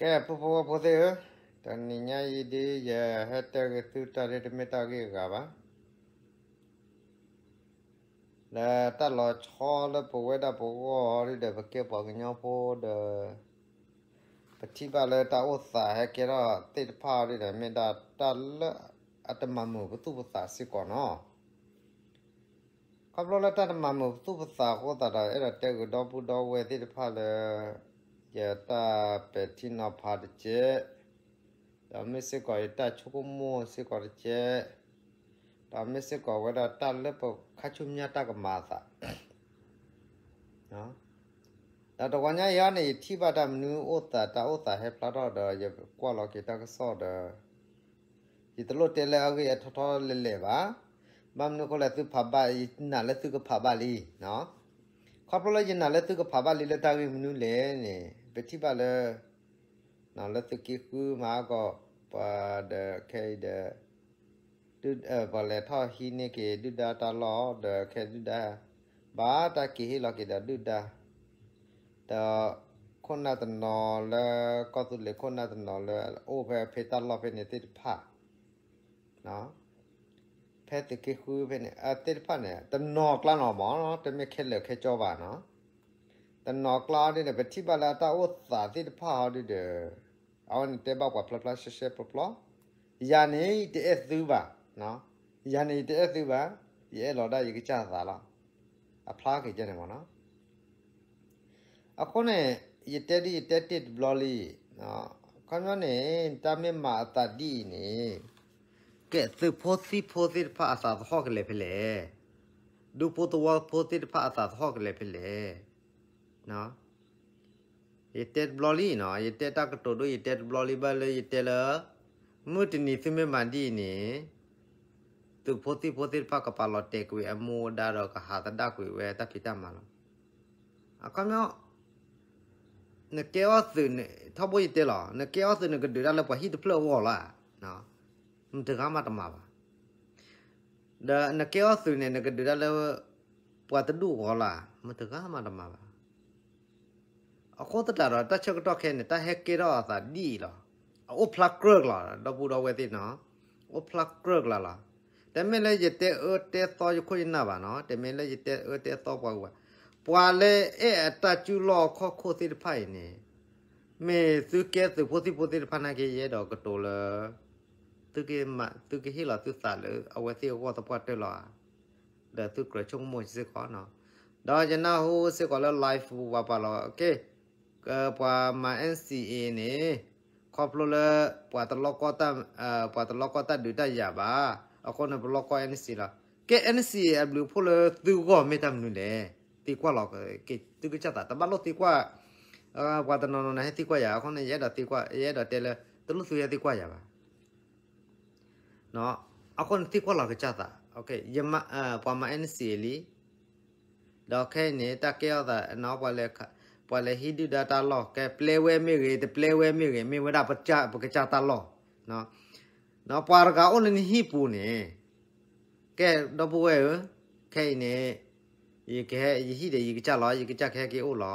ကဲ ပုၢ်ဖိဝဲၢ်ဖိသ့ၣ်ဧၢ, တနံၤညါအံၤဒ် ယဟဲတဲဂ့ၤသုတၢ်ဒ်တမ့ၢ်တၢ်ဂ့ၢ်အဂၤဘၣ်. လၢတၢ်လီၤဆီလၢပဝဲဒၣ်ပဂီၢ်ဒ်ဒီး ပကဲပှၤကညီဖိဒီး ပထံၣ်ဘၣ်လၢတၢ်အိၣ်သးဟဲကဲထီၣ်သ့ၣ်တဖၣ်ဒ်ဒီး မ့ၢ်ဒၣ်တၢ်လၢအတမၤမုာ်ပသူၣ်ပသးစ့ၢ်ကီးနီၤ. ခီဖျိလၢတၢ်တမၤမုာ်ပသူၣ်ပသးအဃိသတးဒီး အဲၣ်ဒိးတဲဂ့ၤဒီပုၢ်ဒီဝဲၢ်သ့ၣ်တဖၣ်လၢ ယတၢ်ပဲာ်ထံနီၤဖးတကဲး, ဒီးမ့ၢ်စ့ၢ်ကီးယတၢ်ဆိကမိၣ်စ့ၢ်ကီးတကဲး, ဒီးမ့ၢ်စ့ၢ်ကီးဝဲဒၣ်တၢ်လၢပခါဆူညါတၢ်ကမၤအသး ဒီးတဂီၤညါအံၤန့ၣ် ယထံၣ်ဘၣ်တၢ်မနုၤအိၣ်သး တၢ်အိၣ်သးဟဲဖျါထီၣ်ဒီး ယကွၢ်လီၤက့ၤတၢ်ကစီၣ်ဒီး ယတလိၣ်တဲလၢအဂ့ၢ်အထီထီလဲၤလဲၤဘၣ်. ဘၣ်မနုၤအဃိလဲၣ် သုဖးဘၣ် ယနာ်လၢသုကဖးဘၣ်လံ. ခီဖျိလၢယနာ်လၢသုကဖးဘၣ်လံလၢတၢ်ဂ့ၢ်မနုၤလဲၣ်န့ၣ် ပထံၣ်ဘၣ်လၢ လၢသုးက့ဃုမၤကီး ပှၤဒီးခဲအံၤဒီး ပှၤလဲၤထီၣ်ဟံးန့ၢ်က့ၤဒုၣ်ဒါတၢ်လီၢ်ဒီးခဲဒုၣ်ဒါ ဘၣ်တၢ်က့ၤဟ့ၣ်လီၤက့ၤဒီးဒုၣ်ဒါ ဒီးခိၣ်နၢ်တနီၤလၢ ကီၢ်သူလ့ၤခိၣ်နၢ်တနီၤလၢအအိၣ်ဖဲဖဲတၢ်လီၢ်ဖဲန့ၣ်သ့ၣ်တဖၣ် ဖဲသုးက့ဃုဖဲန့ၣ် အသ့ၣ်တဖၣ်န့ၣ် တနီၤကျါနီၤမး တမ့ၢ်ခဲလၢာ်ခဲကၠီဘၣ်နီၤ. တနီၤကျါဒ်န့ၣ် ပထံၣ်ဘၣ်လၢအတၢ်အိၣ်သးသ့ၣ်တဖၣ်ဟီဒ်ဒီး အဝဲန့ၣ်တဲဘၣ်ပှၤဖျါဖျါရှဲရှဲပျီပျီ, ယၤန့ၣ် ယတအဲၣ်သုဘၣ်, ယၤန့ၣ် ယတအဲၣ်သုဘၣ်, ယအဲၣ်လီၤဒၣ်ယကစၢ်သးလီၤ. အဖျါက့ၤကဲန့ၣ်မးနီၤ. အဃိန့ၣ် ယတဲဒ်ယတဲတ့ၢ်တဘျီလံ, ခီပညီန့ၣ် တၢ်မ့ၢ်မၤအသးဒ်အံၤန့ၣ် ကဲ သုးဖိသံၣ်ဖိသ့ၣ်တဖၣ်အသးသဟီၣ်ကလဲၤဖဲလဲၣ်, ဒူဖိသဝီဖိသ့ၣ်တဖၣ်အသးသဟီၣ်ကလဲၤဖဲလဲၣ်. ယတဲတဘျီလံနီၤ, ယတဲတၢ်ကတိၤဒိၣ် ယတဲတဘျီလံ ဘၣ်လၢယတဲလၢ မုၢ်တနံၤသုမ့ၢ်မၤဒ်အံၤန့ၣ် သုးဖိသံၣ်ဖိသ့ၣ်တဖၣ်ကပာ်လီၤတဲာ်ကွံာ်အမူအဒါဒီးကဟးသဒၣ်ကွံာ်ဝဲတၢ်ဖံးတၢ်မၤလီၤ. အခီပညီ ထီဘိယတဲလီၤ နကဲအီၣ်သုးန့ၣ် ကဒုးတၢ်လၢပှၤဟံၣ်တဖျၢၣ်အဂီၢ်လီၤ. မတၤတဂၤမးတမၤဘၣ်. ဒီးနကဲအီၣ်သုးန့ၣ် နကဒုးတၢ်လၢ ပှၤတဒူၣ်အဂီၢ်လီၤ. မတၤတဂၤမးတမၤဘၣ်. အဃိသတးဒီး တၢ်ဆၢကတီၢ်ခဲအံၤန့ၣ် တၢ်ဟဲကဲထီၣ်အသးဒ်အံၤလီၤ. အအိၣ်ဖျါကြၢးကလီၤ ဒီပုၢ်ဒီဝဲၢ်သ့ၣ်နီၤ, အိၣ်ဖျါကြၢးကလီၤလီၤ. တမ့ၢ်လၢယတဲအၢတဲသီယခိၣ်ယနၢ်ဘၣ်နီၤ, တမ့ၢ်လၢယတဲအၢတဲသီပှၤဂၤဘၣ်. ပှၤလၢအဲၣ်အတၢ်စုလီၢ်ခီၣ်ခိၣ်သ့ၣ်တဖၣ်အံၤန့ၣ် မ့ၢ်သုကဲသုးဖိသံၣ်ဖိသ့ၣ်တဖၣ်နာ်က့ ယအဲၣ်ဒိးကတိၤလၢ သုကဟ့ၣ်လီၤသုသးလၢအဝဲသ့ၣ်အဂီၢ်သပှၢ်တၢၢ်လီၤဧါ. ဒီးသုကြၢးဆိကမိၣ်စ့ၢ်ကီးနီၤ. ဒီးယနၢ်ဟူစ့ၢ်ကီးလၢ live ပူၤပှၤပာ်လီၤ ကဲ ပှၤမၤ N C A န့ၣ် ခီဖျိလၢ ပှၤတလီကီၢ်တၢ် ပှၤတလီကီၢ်တၢ်ဒုးတၢ်ယၤဘၣ်. အဃိန့ၣ် ပလီကီၢ် N C A လီၤ. ကဲ N C A အဘျုးအဖှိၣ်လၢသုဂီၢ်မ့ၢ်တၢ်မနုၤလဲၣ်. သံကွၢ်လီၤက့ၤသုကစၢ်သး တဘၣ်လိၣ်သံကွၢ် ပှၤတနီၤနီၤန့ၣ် ဟဲသံကွၢ်ယၤ အဃိန့ၣ် ယအဲၣ်ဒိးသံကွၢ် ယအဲၣ်ဒိးတဲလၢ တလိၣ်သုဟဲသံကွၢ်ယၤဘၣ်. အဃိန့ၣ်သံကွၢ်လီၤကစၢ်သး ပှၤမၤ N C A လံ ဒီးခဲအံၤန့ၣ် တၢ်ကဲထီၣ်သး ပှၤလဲၤဟံးဒုၣ်ဒါတၢ်လီၢ် ကဲပျဲဝဲမ့ၢ်ဂ့ၤ တပျဲဝဲမ့ၢ်ဂ့ၤ မ့ၢ်ဝဲဒၣ်ပကစၢ်တၢ်လီၢ်. ပှၤတဂၤအိၣ်လၢနဟံၣ်ပူၤန့ၣ် ကဲဒီပုၢ်ဝဲၢ်ဧၢ, ခဲအံၤန့ၣ် ယဟံၣ်ဒီးယကစၢ်လီၤ ယကစၢ်ကဟဲက့ၤအိၣ်လီ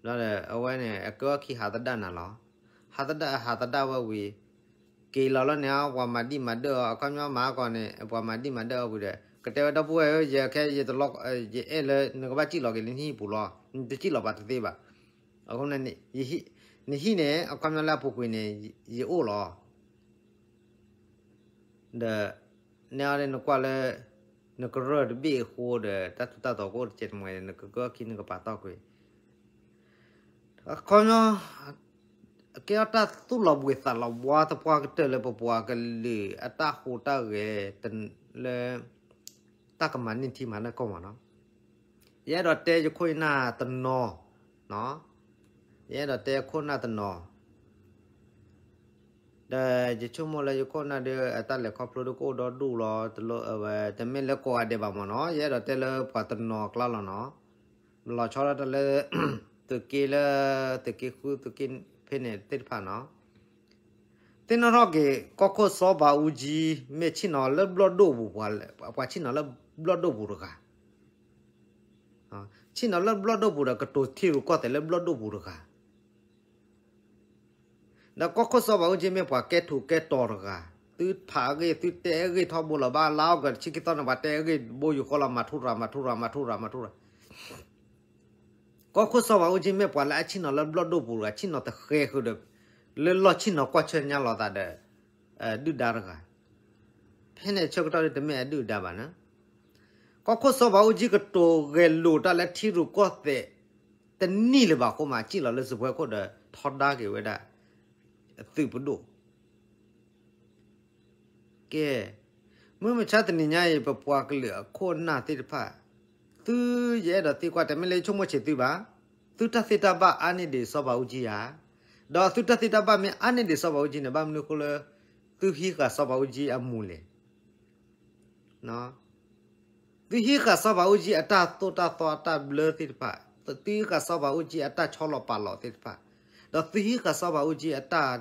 ၤ. ဒီးအဝဲန့ၣ် အကအီၣ်ခံဟးသဒၣ်နၤလီၤ. ဟးသဒၣ်ဟးသဒၣ်ဝဲဝံၤ က့ၤလီၤလၢန့ၣ် ပှၤမၤဒံၣ်မၤဒၢၣ်အီၤ အခီပညီမၤကီးန့ၣ် ပှၤမၤဒံၣ်မၤဒၢၣ်အီၤဝံၤဒီး ကတဲဝဲဒီပုၢ်ဝဲၢ်ဧၢ ယခဲယတလီ ယအဲၣ်လၢနကဘၣ်စံၣ်လီၤက့ၤလၢနဟံၣ်ပူၤလီၤ. နတစံၣ်လီၤဘၣ်တသ့ဘၣ်. အဃိန့ၣ် နဟံၣ်န့ၣ် အခီပညီလၢအပူၤကွံာ်န့ၣ် ယအိၣ်လီၤ. ဒီး နဲအီၤန့ၣ်နကွၢ်လၢ နကရၢၢ်တဘ့ၣ်အဃိဒီး တၢ်ထူးတၢ်တီၤကအိၣ်တကဲးတမှဲၤန့ၣ် နကကၢၢ်ခံနကပာ်တီၢ်ကွံာ် အခီပညီ ကဲထီၣ်တၢ်သူၣ်လီၤဘှံးသးလီၤဘှါသပှၢ်ကတၢၢ်လၢပပှၤကလုာ်အတၢ်ဟူးတၢ်ဂဲၤ လၢ တၢ်ကမၤန့ၢ်ထံမၤန့ၢ်ကီၢ်မးနီၤ. ယအဲၣ်ဒိးတဲယခိၣ်ယနၢ်တနီၤ ယအဲၣ်ဒိးတဲယခိၣ်နၢ်တနီၤ ဒီးယဆိကမိၣ်လၢယခိၣ်နၢ်ဒီး အတၢ်လဲၤခီဖျိဒီးကအိၣ်ဒီဒူၣ်လီၤ, တမ့ၢ်လၢကိးဂၤဒဲးဘၣ်မးနီၤ, ယအဲၣ်ဒိးတဲလၢပှၤတနီၤအကျါလီၤနီၤ, လီၤဆီဒၣ်တၢ်လၢ သုးက့လၢ သုးက့ဃု သုးက့ဖဲန့ၣ်သ့ၣ်တဖၣ်နီၤ, သ့ၣ်နီၣ်ထီၣ်က့ၤ ကီၢ်ခိၣ်စီၤဘးအူကၠံ မ့ၢ်ဆ့ၣ်နီၤလၢဘျီၣ်ဒိၣ်ပူၤ, ပှၤဆ့ၣ်နီၤလၢဘျီၣ်ဒိၣ်ပူၤတဂၤ ဆ့ၣ်နီၤလၢဘျီၣ်ဒိၣ်ပူၤဒီး ကတိၤထံရူၢ်ကီၢ်သဲးလၢဘျီၣ်ဒိၣ်ပူၤတဂၤ, ဒီးကီၢ်ခိၣ်စီၤဘးအူကၠံမ့ၢ်ပှၤကဲထူးကဲတီၤတဂၤ, သုဖးအဂ့ၢ် သုတဲအဂ့ၢ်ထီဘိလီၤ. ဘၣ်လါအီကူးတဆံခံသီန့ၣ် ပှၤတဲအဂ့ၢ်ဘိယူၢ်ဃီလီၤ, မၤထူရၤ မၤထူရၤ မၤထူရၤ မၤထူရၤ. ကီၢ်ခိၣ်စီၤဘးအူကၠံမ့ၢ်ပှၤလၢအဆ့ၣ်နီၤလၢဘျီၣ်ဒိၣ်ပူၤတဂၤ, ဆ့ၣ်နီၤတဃဲဃုာ်ဒီး လၢလီၢ်ဆ့ၣ်နီၤကွၢ်ဆၢညါလီၤသးဒီး ဒုၣ်ဒါတဂၤ. ဖဲန့ၣ်ဆၢကတီၢ်ဒ်တမ့ၢ်အဒုၣ်အဒါဘၣ်န့ၣ်, ကီၢ်ခိၣ်စီၤဘးအူကၠံကတိၤဂဲၤလိာ်တၢ်လၢထံရူၢ်ကီၢ်သဲး တနံၣ်လၢၤဘၣ်အဃိမး စံၣ်လီၤလၢစပွဲခိၣ်ဒီး ထီဒါက့ၤဝဲဒၣ် သုးပဒိၣ် ကဲ, မုၢ်မဆါတနံၤညါအံၤ ပပှၤကလုာ်အခိၣ်အနၢ်သ့ၣ်တဖၣ်, သုယအဲၣ်ဒိးသံကွၢ် တမ့ၢ်လၢယဆိကမိၣ်ဆံးသုဘၣ်, သုတၢ်သ့တၢ်ဘၣ်အါန့ၢ်ဒံးစီၤဘးအူကၠံဧါ. ဒီးသုတၢ်သ့တၢ်ဘၣ်မ့ၢ်အါန့ၢ်ဒံးစီၤဘးအူကၠံန့ၣ် ဘၣ်မနုၤအဃိလၢ သုဟံးဃာ်စီၤဘးအူကၠံအမူၤလဲၣ်. သုဟံးဃာ်စီၤဘးအူကၠံအတၢ်သိၣ်တၢ်သီအတၢ်ဘျၢသ့ၣ်တဖၣ်, သုဟံးဃာ်စီၤဘးအူကၠံအတၢ်ဆီလီၤပာ်လီၤသ့ၣ်တဖၣ်, ဒီးသုဟံးဃာ်စီၤဘးအူကၠံအတၢ်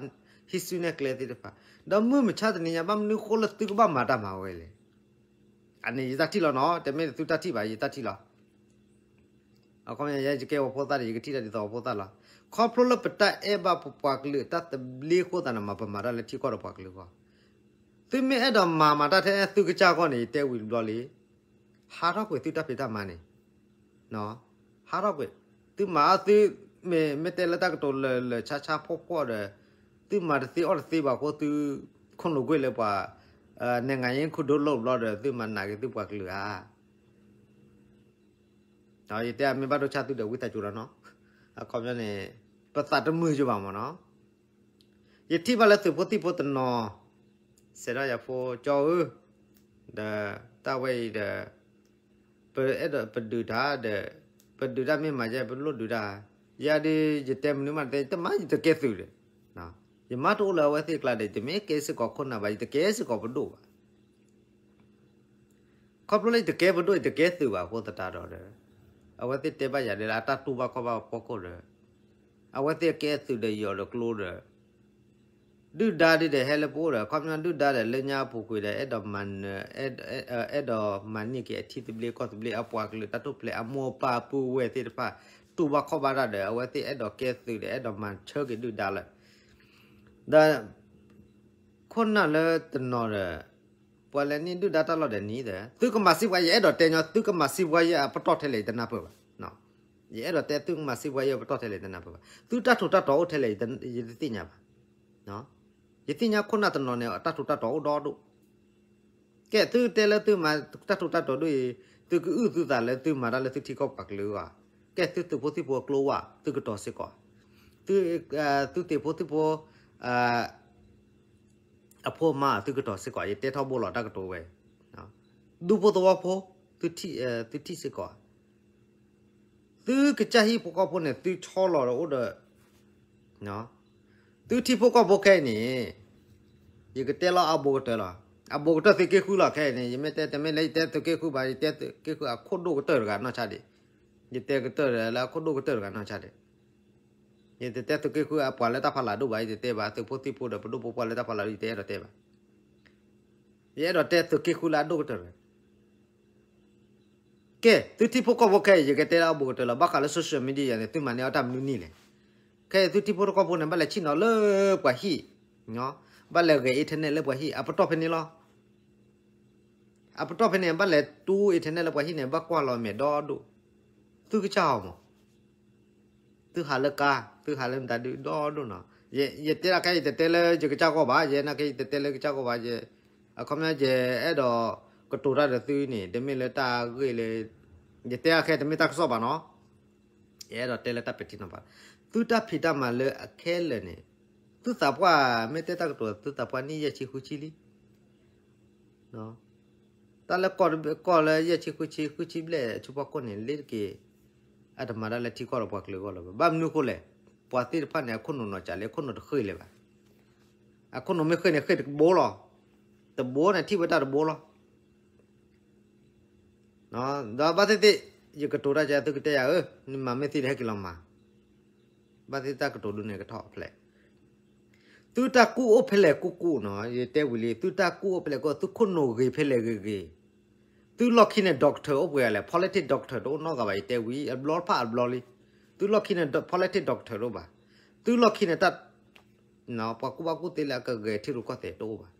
ဟံးစုနဲၣ်ကျဲသ့ၣ်တဖၣ်, ဒီးမုၢ်မဆါတနံၤညါ ဘၣ်မနုၤအဃိလၢသုကဘၣ်မၤတၢ်မၤဝဲလဲၣ်. အန့ၣ်ယတၢ်ထံၣ်လီၤနီၤ, တမ့ၢ်သုတၢ်ထံၣ်ဘၣ်, ယတၢ်ထံၣ်လီၤ. အခီပညီ ယဲယကဲပှၤဖိသၣ်ဒီး ယကထံၣ်တၢ်ဒ်သိးပှၤဖိသၣ်လီၤ. ခီဖျိလၢပတၢ်အဲၣ်ဘၣ်ပပှၤကလုာ်တၢ်သဘျ့အဃိသတးန့ၣ် မၤပမၤတၢ်လၢထံကီၢ်ဒီးပှၤကလုာ်အဂီၢ်, သုမ့ၢ်အဲၣ်ဒိးမၤမၤတၢ်ထဲသုကစၢ်အဂီၢ်န့ၣ် ယတဲဝံၤတဘျီလံ, ဟးထီၣ်ကွံာ်သုတၢ်ဖံးတၢ်မၤန့ၣ်, ဟးထီၣ်ကွံာ်, သုမၤအီၤသု, မ့ၢ်မ့ၢ်တဲလၢတၢ်ကတိၤလၢာ်လၢာ်ဆါဆါဖှီၣ်ဖှီၣ်ဒီး, သုမၤတသ့အီၣ်တသ့ဘၣ်အဃိ သုခိၣ်နူာ်ကွံာ်လၢပှၤ, နငါယ့ခုဒိလိၣ်ဘျီဒီး သုမၤနာ်က့ၤသုပှၤကလုာ်ဧါ. ယတဲအမ့ၢ်ဘၣ်ဒိဆါသုဒီးဝံသးစူၤလီၤနီၤ, အခီပညီန့ၣ်, ပသးတမုာ်ယိာ်ဘၣ်မ့ၢ်နီၤ. ယထံၣ်ဘၣ်လၢသုးဖိသံၣ်ဖိတနီၤ, စဲးထီၣ်ယၤဖိကၠီဧၢ, ဒီးတၢ်ဝဲအံၤဒီး, ပအဲၣ်ဒိးပဒုးတၢ်ဒီး, ပဒုးတၢ်မ့ၢ်မၤယဲ ပလိၣ်ဒုးတၢ်, ယၤဒုးယတဲမနုၤမးတသ့ တမၤယတကဲသုးဒီး, ယမါတအိၣ်လၢအဝဲသ့ၣ်ကျါဒီး ယတမ့ၢ်ကဲစ့ၢ်ကီးခိၣ်နၢ်ဘၣ် ယတကဲစ့ၢ်ကီးပဒိၣ်ဘၣ်. ခီဖျိလၢယတကဲပဒိၣ် ယတကဲသုးဘၣ်အဃိသတးဒီး, အဝဲသ့ၣ်တဲဘၣ်ယၤဒ်လၢအတၢ်တူၢ်ဘၣ်ခီၣ်ဘၣ်ဖီခိၣ်ဒီး, အဝဲသ့ၣ်ကဲသုးဒီးယီၤဒီးကျိဒီး, ဒုၣ်ဒါဒ်ဒီးဟဲလၢပအိၣ်ဒီး ခီပညီဒုၣ်ဒါဒီးလၢညါအပူၤကွံာ်ဒီး အဲၣ်ဒိးမၤနၢၤ, အဲၣ်ဒိးမၤန့ၢ်က့ၤအထံသဘျ့ကီၢ်သဘျ့ အပှၤကလုာ်တၢ်ထူၣ်ဖျဲးအမိၢ်ပၢ်ပုၢ်ဝဲၢ်သ့ၣ်တဖၣ်, တူၢ်ဘၣ်ခီၣ်ဘၣ်တၢ်ဒီး အဝဲသ့ၣ်အဲၣ်ဒိးကဲသုးဒီး အဲၣ်ဒိးမၤဆၢက့ၤဒုၣ်ဒါလၢ ဒီး ခိၣ်နၢ်လၢတနီၤဒီး, ပှၤလဲၤန့ၢ်ဒုၣ်ဒါတၢ်လီၢ်ဒီးနံၤဒီး သုကမၤစံးပှၤ ယအဲၣ်ဒိးတဲညီ သုကမၤစံးပှၤယဲအပတီၢ်ထဲလဲၣ် ယတနၢ်ပၢၢ်ဘၣ်. ယအဲၣ်ဒိးတဲသုကမၤစံးပှၤယဲအပတီၢ်ထဲလဲၣ် ယတနၢ်ပၢၢ်ဘၣ်. သုတၢ်ထူးတၢ်တီၤအိၣ်ထဲလဲၣ် ယတသ့ၣ်ညါဘၣ်. ယသ့ၣ်ညါခိၣ်နၢ်တနီၤန့ၣ် တၢ်ထူးတၢ်တီၤအိၣ်ဒီဒိၣ် ကဲသုတဲလၢသုမၤတၢ်ထူးတၢ်တီၤဒိၣ်အံၤ, သုကအုၣ်သုသးလၢသုမၤတၢ်လၢသုထံကီၢ်ပှၤကလုာ်အဂီၢ်, ကဲသုသုးဖိသံၣ်ဖိအကျိဝဲ သုကတီၤစ့ၢ်ကီး, သု, သုသ့ၣ်ဖိသံၣ်ဖိ, အဖိအမါ သုကတီၤစ့ၢ်ကီး ယတဲထီဘိလီၤတၢ်ကတိၤဝဲ, ဒူဖိသဝီဖိ, သုထံၣ်စ့ၢ်ကီး သုကစၢ်ဟံၣ်ဖိဃီဖိန့ၣ် သုဆီလီၤဒီးအိၣ်ဒီး, သုထံဖိကီၢ်ဖိခဲအံၤန့ၣ်, ယကတဲလီၤအဘူးကတၢၢ်လီၤ. အဘူးကတၢၢ်သုးက့ဃုလီၤခဲအံၤန့ၣ် ယမ့ၢ်တဲ တမ့ၢ်လၢယတဲသုးက့ဃုဘၣ် ယတဲသုးက့ဃုအခိၣ်ဒိၣ်ကတၢၢ်တဂၤနီၢ်ဆါဒံး, ယတဲကတၢၢ်လၢအခိၣ်ဒိၣ်ကတၢၢ်တဂၤနီၢ်ဆါဒံး, ယတတဲသုးက့ဃုအပှၤလၢတၢ်ဖီလာ်ဒိၣ်ဘၣ် ယတတဲဘၣ် သုးဖိသံၣ်ဖိဒီးပဒိၣ်ပပှၢ်လၢတၢ်ဖီလာ်ဒိၣ် ယတအဲၣ်ဒိးတဲဘၣ်. ယအဲၣ်ဒိးတဲသုးက့ဃုလၢအဒိၣ်ကတၢၢ်တဂၤ ကဲ သုထံဖိကီၢ်ဖိခဲအံၤ ယကတဲလၢအဘူးကတၢၢ်လီၤ. ဘၣ်ဃးလၢ social media န့ၣ် သုမၤန့ၢ်အီၤတၢ်မနုၤန့ၣ်လဲၣ်. ခဲအံၤသုထံဖိတကီၢ်ဖိန့ၣ် ဘၣ်လဲၤဆ့ၣ်နီၤလၢပှၤဟံၣ်, ဘၣ်လဲၤဂဲၤ internet လၢပှၤဟံၣ် အပတီၢ်ဖဲန့ၣ်လီၤ. အပတီၢ်ဖဲန့ၣ် ဘၣ်လဲၤတူ internet လၢပှၤဟံၣ်န့ၣ် ဘၣ်ကွၢ်လီၤမဲာ်ဒီဒိၣ်, သုကစၢ်အီၤမး သုဟးလၢကါ သုဟးလၢမတၤဒုးဒီဒိၣ်နီၤ. ယတဲဒၣ်ခဲ ယတတဲလၢယကစၢ်ဂီၢ်ဘၣ်, ယဲနာ်က့ ယတတဲလၢကစၢ်ဂီၢ်ဘၣ်, အခီပညီ ယအဲၣ်ဒိးကတိၤတၢ်ဒီးသုန့ၣ် တမ့ၢ်လၢတၢ်ဂ့ၢ်လၢ, ယတဲဒၣ်ခဲ တမ့ၢ်တၢ်ကစီၣ်ဘၣ်နီၤ. ယအဲၣ်ဒိးတဲလၢတၢ်ပဲာ်ထံနီၤဖး, သုတၢ်ဖံးတၢ်မၤလၢအခဲလၢာ်န့ၣ်, သုသးပှၢ် မ့ၢ်တဲတၢ်ကတိၤ သုသးပှၢ်နံၣ်ယဲၢ်ဆံဃုဆံလံ တၢ်လၢကီၢ်လၢယဲၢ်ဆံဃုဆံ ဃုဆံဘျဲၣ်အဆူဖီခိၣ်န့ၣ် လ့တက့ၤ အတမၤတၢ်လၢထံကီၢ်ဒီးပှၤကလုာ်အဂီၢ်လၢၤဘၣ်. ဘၣ်မနုၤအဃိလဲၣ်, ပှၤသ့ၣ်တဖၣ်န့ၣ် အခိၣ်နူာ်နီၢ်ကၠးလံ အခိၣ်နူာ်တဃ့ၢ်လၢၤဘၣ်. အခိၣ်နူာ်မ့ၢ်ဃ့ၢ်န့ၣ် ဃ့ၢ်တဘိလီၤ. တဘိန့ၣ်ထံၣ်ဝဲတၢ်တဘိလီၤ. ဒီးဘၣ်သ့ၣ်သ့ၣ် ယကတိၤတၢ်ကဲ သုကတဲယၤဧၢ, နမၤမ့ၢ်သ့ဒီးဟဲက့ၤလီၤမၤ ဘၣ်သ့ၣ်တၢ်ကတိၤဒုန့ၣ်ကထီၣ်ဖျဲး, သုတၢ်ကူၣ်အိၣ်ဖဲလဲၣ်ကူၣ်ကူၣ်နီၤ, ယတဲဝံၤလံ သုတၢ်ကူၣ်အိၣ်ဖဲလဲၣ်ကူၣ်, သုခိၣ်နူာ်ဂ့ၤဖဲလဲၣ်ဂ့ၤဂ့ၤ, သုလီၢ်ခံန့ၣ် doctor အိၣ်ပှဲၤဂၤလဲၣ်, politics doctor တအိၣ်နီတဂၤဘၣ် ယတဲဝံၤ အဘျီတဖၣ်အဘျီလံ, သုလီၢ်ခံန့ၣ် politics doctor တအိၣ်ဘၣ်, သုလီၢ်ခံန့ၣ်တၢ် ပှၤကူၣ်ဘၣ်ကူၣ်သ့လၢအကဂဲၤထံရူၢ်ကီၢ်သဲးတအိၣ်ဘၣ်.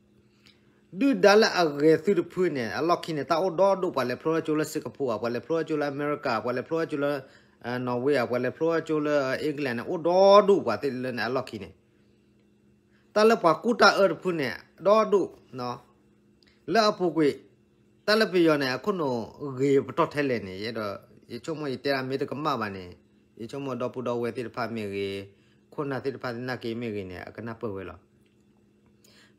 ဒုၣ်ဒါလၢအဂဲၤသုတဖုန့ၣ် အလီၢ်ခံန့ၣ် တၢ်အိၣ်ဒီဒူၣ် ပှၤလဲၤဖျိထီၣ်ကၠိလၢ Singapore ဧါ, ပှၤလဲၤဖျိထီၣ်ကၠိလၢ America, ပှၤလဲၤဖျိထီၣ်ကၠိလၢ Norway ဧါ, ပှၤလဲၤဖျိထီၣ်ကၠိလၢ England န့ၣ် အိၣ်ဒီဒူၣ်ပှၤသ့ၣ်လၢန့ၣ်အလီၢ်ခံန့ၣ် တၢ်လၢပှၤကူၣ်တၢ်အၢတဖုန့ၣ် ဒီဒူၣ် လၢအပူၤကွံာ် တၢ်လၢပယီၤန့ၣ် အခိၣ်နူာ်ဂ့ၤပတီၢ်ထဲလဲၣ်န့ၣ် ယအဲၣ်ဒိး ယဆိကမိၣ်ယတဲဒၣ်မ့ၢ်တကမၣ်ဘၣ်န့ၣ် ယဆိကမိၣ်ဒီပုၢ်ဒီဝဲၢ်သ့ၣ်တဖၣ်မ့ၢ်ဂ့ၤ, ခိၣ်နၢ်သ့ၣ်တဖၣ်သနာ်က့မ့ၢ်ဂ့ၤန့ၣ် အကနၢ်ပၢၢ်ဝဲလီၤ.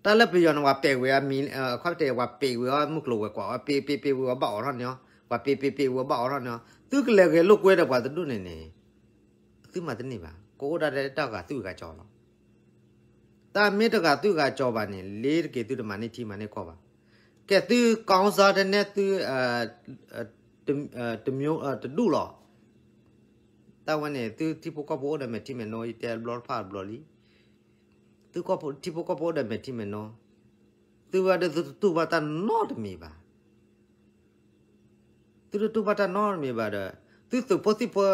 တၢ်လၢပယီၤန့ၣ် ပှၤပဲာ်ဝဲအမံၤ အခီပညီ ပှၤပဲာ်ဝဲအမုၢ်ကျိၤဝဲၤကွာ် ပှၤပဲာ်ပဲာ်ပဲာ်ဝဲအဘၣ်အိးထီၣ်န့ၣ်, ပှၤပဲာ်ပဲာ်ပဲာ်ဝဲအဘၣ်အိးထီၣ်န့ၣ်, သုကလဲၤဂဲၤလိာ်ကွဲဒီးပှၤတဒူၣ်န့ၣ်န့ၣ် သုမၤတန့ၢ်ဘၣ်, ကအိၣ်ဒၣ်ထဲတၢ်ဂာ်သွံၣ်ဂာ်စီၤလီၤ. တၢ်မ့ၢ်တဂၤသွံၣ်ဂၤစီၤဘၣ်န့ၣ် လ့ၤတက့ၤသုတမၤန့ၢ်ထံမၤန့ၢ်ကီၢ်ဘၣ်. ကဲသု ကီၢ်စၢ်တနဲၣ်သု တမံၤ တဒူၣ်လီၤ. တၢ်ဝဲန့ၣ် သုထံဖိကီၢ်ဖိအိၣ်ဒီးမဲာ်ထံမဲာ်နိ ယတဲတဘျီတဖၣ်တဘျီလံ. သုထံဖိကီၢ်ဖိအိၣ်ဒီးမဲာ်ထံမဲာ်နိ, သုဝဲဒၣ်သုတတူၢ်ဘၣ်တၢ်နီတမံၤဘၣ်. သုတတူၢ်ဘၣ်တၢ်နီတမံၤဘၣ်ဒီး သုသုးဖိသံၣ်ဖိ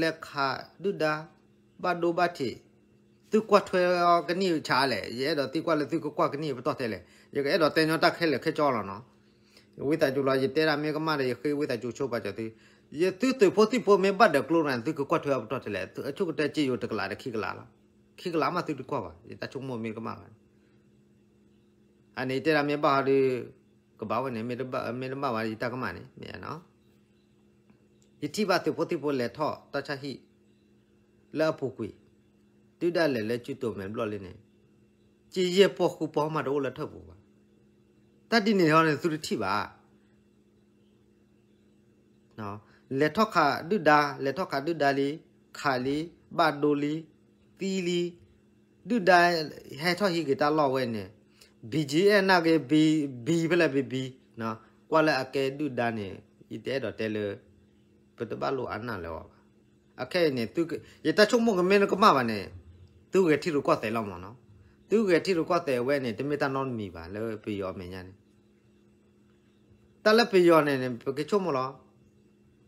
လဲၤခးဒုၣ်ဒါ ဘၣ်ဒိဘၣ်ထံး, သုကွၢ်ထွဲအီၤကနံၣ်ဆါလဲၣ်, ယအဲၣ်ဒိးသံကွၢ်လၢသုကကွၢ်ကနံၣ်ပတီၢ်ထဲလဲၣ်, ယကအဲၣ်ဒိးတဲညီတၢ်ခဲလၢာ်ခဲဆ့လီၤနီၤ. ဝံသးစူၤလီၤ ယတဲဒၣ်မ့ၢ်ကမၣ်ဒီး ယဃ့ဝံသးစူၤဆိပာ်စၢၤသု, ယသုသုးဖိသံၣ်ဖိမ့ၢ်ဘၣ်ဒၢးကျိန့ၣ် သုကကွၢ်ထွဲအီၤပတီၢ်ထဲလဲၣ်, အဆိကတၢၢ်စ့ယိၤတကလးဒီးခံကလးလီၤ. ခံကလးမးသုတကွၢ်ဘၣ်, ယတၢ်ဆိကမိၣ်မ့ၢ်ကမၣ်ဘၣ် အန့ၣ်တဲဒၣ်မ့ၢ်ဘၣ်ဟီဒီး ကဘၣ်ဝဲန့ၣ် မ့ၢ်တဘၣ်ဘၣ်ဒီးယတၢ်ကမၣ်န့ၣ် မ့ၢ်နီၤ. ယထံၣ်ဘၣ်သုးဖိသံၣ်ဖိလဲၤထီၣ်တၢ်ဆါဟံၣ် လၢအပူၤကွံာ်, တုၤဒၣ်လဲာ်လၢစုတိၤမဲာ်ဘျီၣ်လံန့ၣ်, ကယဲၢ်ပီၢ်ဃူပီၢ်မးတအိၣ်လၢထၢၣ်ပူၤဘၣ်. တၢ်ဒ်န့ၣ်ဟီန့ၣ် သုတထံၣ်ဘၣ် လဲၤထီၣ်ခးဒုၣ်ဒါ, လဲၤထီၣ်ခးဒုၣ်ဒါလံ, ခးလံ, ဘၣ်ဒိလံ, သံလံ, ဒုၣ်ဒါ ဟဲထီၣ်ဟံးက့ၤတၢ်လီၢ်ဝဲန့ၣ်, ဘံကဲနာ်က့ၤ ဘံ ဘံဖဲလဲၣ်ဘံဘံ, ကွၢ်လၢအကဲဒုၣ်ဒါန့ၣ် ယတအဲၣ်ဒိးတဲလၢ ပတဘၣ်လိၣ်အါနၢ်လၢၤဘၣ်. အခဲအံၤန့ၣ် ယတၢ်ဆိကမိၣ်ကမ့ၢ်နကမၣ်ဘၣ်န့ၣ် သုဂဲၤထံရူၢ်ကီၢ်သဲးလီၤမးနီၤ. သုဂဲၤထံရူၢ်ကီၢ်သဲးဝဲန့ၣ် တမ့ၢ်တၢ်နီတမံၤဘၣ်လၢပယီၤအမဲာ်ညါန့ၣ် တၢ်လၢပယီၤန့ၣ် ပကဆိကမိၣ်လီၤ.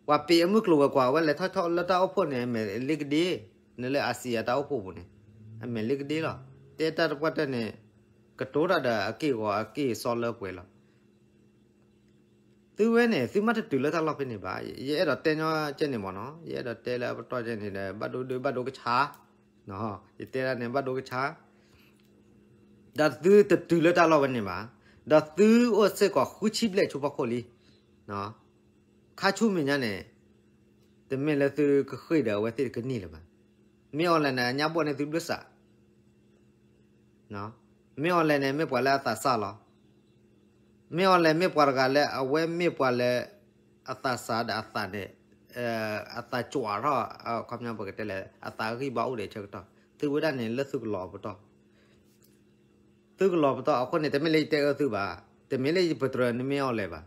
ပှၤပ့ၤအမုၢ်ကျိၤဝဲၤကွာ်ဝဲလဲၤထီၣ်ထီၣ်လၢတၢ်အိၣ်ဖှိၣ်န့ၣ် အမဲာ်လ့ကဒ့, နလၢအစံးအတၢ်အိၣ်ဖှိၣ်ပူၤန့ၣ် အမဲာ်လ့ကဒ့လီၤ. တဲတၢ်တပှၢ်တၢၢ်န့ၣ် ကတိၤတၢ်ဒီးအက့ၢ်ဂီၤအက့ၢ်စီလၢပှဲၤလီၤ. သုဝဲန့ၣ် သုမ့ၢ်တတုၤလၢတၢ်လီၢ်ဖဲန့ၣ်ဘၣ်. ယအဲၣ်ဒိးတဲညီကဲန့ၣ်မးနီၤ, ယအဲၣ်ဒိးတဲလၢအပတီၢ်ကဲန့ၣ်ဒီး ဘၣ်ဒိဒုးဘၣ်ဒိကဆါ, ယတဲဒၣ်န့ၣ် ဘၣ်ဒိကဆါ ဒီးသုတတုၤလၢတၢ်လီၢ်ဝဲန့ၣ်ဘၣ်, ဒီးသုအိၣ်စ့ၢ်ကီးဃုဆံဘျဲၣ်ဆူဖီခိၣ်လံ. ခါဆူမဲာ်ညါန့ၣ် တမ့ၢ်လၢသုကဃ့ၢ်ဒီးအဝဲသ့ၣ်တကနံၣ်လၢၤဘၣ်. မ့ၢ်အီၤလဲၣ်န့ၣ် အညါဘီၣ်န့ၢ်သုဘျုးစး မ့ၢ်အီၤလဲၣ်န့ၣ် မ့ၢ်ပှၤလၢအသးစၢ်လီၤ. မ့ၢ်အီၤလဲၣ်မ့ၢ်ပှၤတဂၤလၢအဝဲမ့ၢ်ပှၤလၢ အသးစၢ်ဒီးအသးန့ၣ် အသးကွၢ်ထီၣ် အခီပညီပကတဲလဲၣ် အသးဂံၢ်ဘါအိၣ်ဒီးဆၢကတီၢ် သုဝဲဒၣ်န့ၣ်လၢသုကလီၤပတီၢ် သုကလီၤပတီၢ်အဃိန့ၣ် တမ့ၢ်လၢယတဲအၢသုဘၣ်, တမ့ၢ်လၢယပတြၢၤနမ့ၢ်အီၤလဲၣ်ဘၣ်.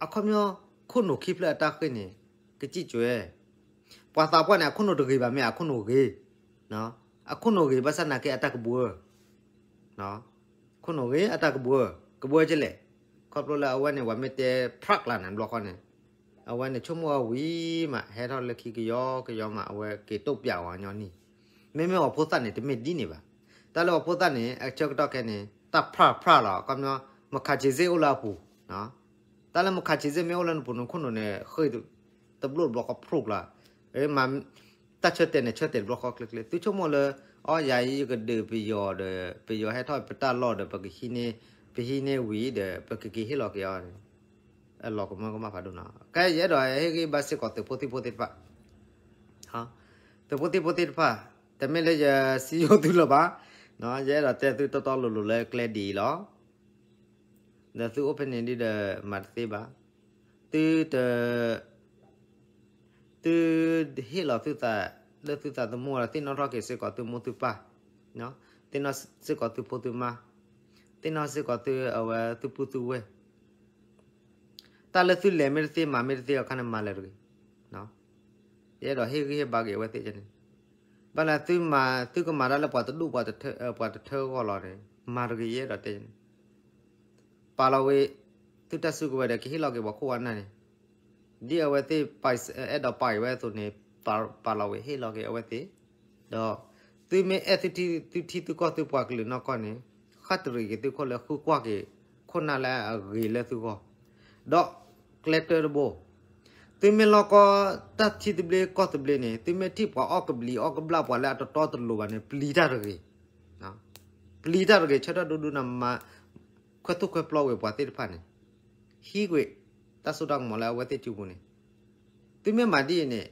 အခီပညီ ခိၣ်နူာ်ခံဖျၢၣ်အတၢ်ဃ့ၢ်န့ၣ် ကစံၣ်ကွဲ ပှၤသးပှၢ်န့ၣ် အခိၣ်နူာ်တဂ့ၤဘၣ် မ့ၢ်အခိၣ်နူာ်ဂ့ၤ, အခိၣ်နူာ်ဂ့ၤ ဘၣ်ဆၣ်နာ်က့အတၢ်ကဘှၢ ခိၣ်နူာ်ဂ့ၤအတၢ်ကဘှၢ, ကဘှၢကလဲၣ်, ခီဖျိလၢအဝဲန့ၣ် ပှၤမ့ၢ်တဲဖြၣ်ကျါန့ၣ် ဘျီဃီန့ၣ်, အဝဲန့ၣ်ဆိကမိၣ်အီၤဝံၤမး ဟဲထီၣ်လၢခံကယီကယီမး အဝဲက့ၤတိာ်ပၠးဝဲညီနုၢ်, မ့မ့ၢ်အီၤဖိသၣ်န့ၣ် တမ့ၢ်ဒ်န့ၣ်ဘၣ်. တၢ်လၢအီၤဖိသၣ်န့ၣ် အဆၢကတီၢ်ခဲအံၤန့ၣ် တၢ်ဖြၣ်ဖြၣ်လီၤ ခီပညီ မခးဆံးစ့ၣ်အိၣ်လၢအပူၤ တၢ်လၢမခးဆံးစ့ၣ်မ့ၢ်အိၣ်လၢနပူၤန့ၣ် ခိၣ်နူာ်န့ၣ် ဃ့ၢ်တဘျီတဘျီဃီဖျိကျါ, မၤ တၢ်ဆၢတဲာ်န့ၣ် ဆၢတဲာ်တဘျီဃီကျ့ကျ့, သုဆိကမိၣ်လၢ အီ ယၤအံၤယကဒုးပယီၤဒီး ပယီၤဟဲထီၣ်ပတၢ်လီၢ်ဒီး ပကဟံးန့ၢ် ပဟံးန့ၢ်ဝံၤဒီး ပကက့ၤဟ့ၣ်လီၤက့ၤအီၤန့ၣ် အလီၤကမၢကမၣ်ဖးဒိၣ်နီၤ. ကဲယအဲၣ်ဒိးဟ့ၣ်ဂံၢ်ဘါစ့ၢ်ကီးသုးဖိသံၣ်ဖိသ့ၣ်တဖၣ် သုးဖိသံၣ်ဖိသ့ၣ်တဖၣ်, တမ့ၢ်လၢယစံယိၣ်သုလၢၤဘၣ်, ယအဲၣ်ဒိးတဲသုတီတီလိၤလိၤလၢကျဲဒ်အံၤလီၤ. ဒီးသုအိၣ်ဖဲန့ၣ်ဒ်ဒီးမၤတသ့ဘၣ်. သုတ သုဟ့ၣ်လီၤသုသး လၢသုသးသမူဒီး သ့ၣ်နီၣ်ထီၣ်က့ၤစ့ၢ်ကီးသုမိၢ်သုပၢ်, သ့ၣ်နီၣ်စ့ၢ်ကီးသုဖိသုမါ, သ့ၣ်နီၣ်စ့ၢ်ကီးသုအဝဲသုပုၢ်သုဝဲၢ် တၢ်လၢသုလဲၤမ့ၢ်တသ့ မၤမ့ၢ်တသ့အခါန့ၣ် မၤလၢၤတဂ့ၤ. ယအဲၣ်ဒိးဟ့ၣ်ဂံၢ်ဟ့ၣ်ဘါက့ၤအဝဲသ့ၣ်န့ၣ်, ဘၣ်လၢသုမၤ သုကမၤတၢ်လၢပှၤတဒူၣ် ပှၤတထၢအဂီၢ်လီၤန့ၣ် မၤတဂ့ၤ ယအဲၣ်ဒိးတဲန့ၣ်, ပာ်လီၤဝံၤ သုတၢ်စုကဝဲၤဒီး ကဟ့ၣ်လီၤက့ၤပှၤခိၣ်ပှၤနၢ်န့ၣ်, ဒ်အဝဲသ့ၣ် အဲၣ်ဒိးပာ်က့ၤဝဲအသိးန့ၣ် ပာ်လီၤဝံၤဟ့ၣ်လီၤက့ၤအဝဲသ့ၣ်, ဒီး သုမ့ၢ်အဲၣ်သုထံသုကီၢ်သုပှၤကလုာ်နီၢ်ကီၢ်န့ၣ်, ဃၣ်တရံးက့ၤသုခိၣ်လၢဃုကွၢ်က့ၤခိၣ်နၢ်လၢအဂ့ၤလၢသုဂီၢ်, ဒီးကျဲတၢတဘိ, သုမ့ၢ်လီၤကီတၢ်ထံသဘျ့ကီၢ်သဘျ့န့ၣ်, သုမ့ၢ်ထံၣ်ပှၤအီၣ်ကဘျံးအီၣ်ကဘျၣ်ပှၤလၢအတတီတလိၤဘၣ်န့ၣ်, ပျံၤတၢ်တဂ့ၤ, ပျံၤတၢ်တဂ့ၤ, ဆၢထၢၣ်ဒိၣ်ဒိၣ်နမၤ, ခွဲးသူၣ်ခွဲးပျီဝဲပှၤသ့ၣ်တဖၣ်န့ၣ်, ဟံးကွံာ်တၢ်စိတၢ်ကမီၤလၢအဝဲသ့ၣ်စုပူၤန့ၣ်, သုမ့ၢ်မၤဒ်အံၤန့ၣ်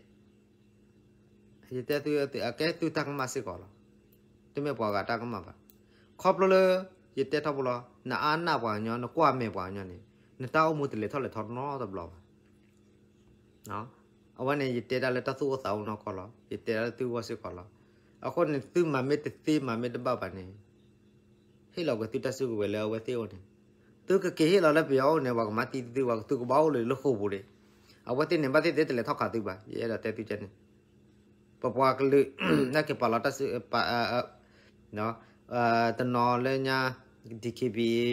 ယတဲသု, အကဲသုတၢ်ကမၣ်စ့ၢ်ကီးလီၤ. တမ့ၢ်ပှၤဂၤတၢ်ကမၣ်ဘၣ်. ခီဖျိလၢ ယတဲထီဘိလီၤ, နအါနၢ်ပှၤကညီ, နကွၢ်မဲာ်ပှၤကညီန့ၣ်, နတၢ်အိၣ်မူတလဲၤထီၣ်လဲၤထီနီတဘျီဘၣ်. အဝဲန့ၣ် ယတဲတၢ်လၢတၢ်သူၣ်အိၣ်သးအိၣ်နီၢ်ကီၢ်လီၤ. ယတဲတၢ်လၢသုဂီၢ်စ့ၢ်ကီးလီၤ. အဃိန့ၣ် သုမၤမ့ၢ်တသ့မၤမ့ၢ်တဘၣ်ဘၣ်န့ၣ် ဟ့ၣ်လီၤကွံာ်သုတၢ်စုကဝဲၤလၢအဝဲသ့ၣ်အအိၣ်န့ၣ်, သုကက့ၤဟ့ၣ်လီၤလၢပယီၤအအိၣ်န့ၣ် ပှၤကမၤသံသု, ပှၤကသုကဘၣ်အိၣ်လၢသုကဘၣ်အိၣ်လၢဃိာ်ပူၤန့ၣ်, အဝဲသ့ၣ်န့ၣ် ဘၣ်သ့ၣ်သ့ၣ်တလဲၤထီၣ်ခးသုဘၣ်, ယအဲၣ်ဒိးတဲသုကဲန့ၣ်, ပပှၤကလုာ်, နက့ၤပာ်လီၤတၢ်စု, တနီၤလၢညါ, DKBA,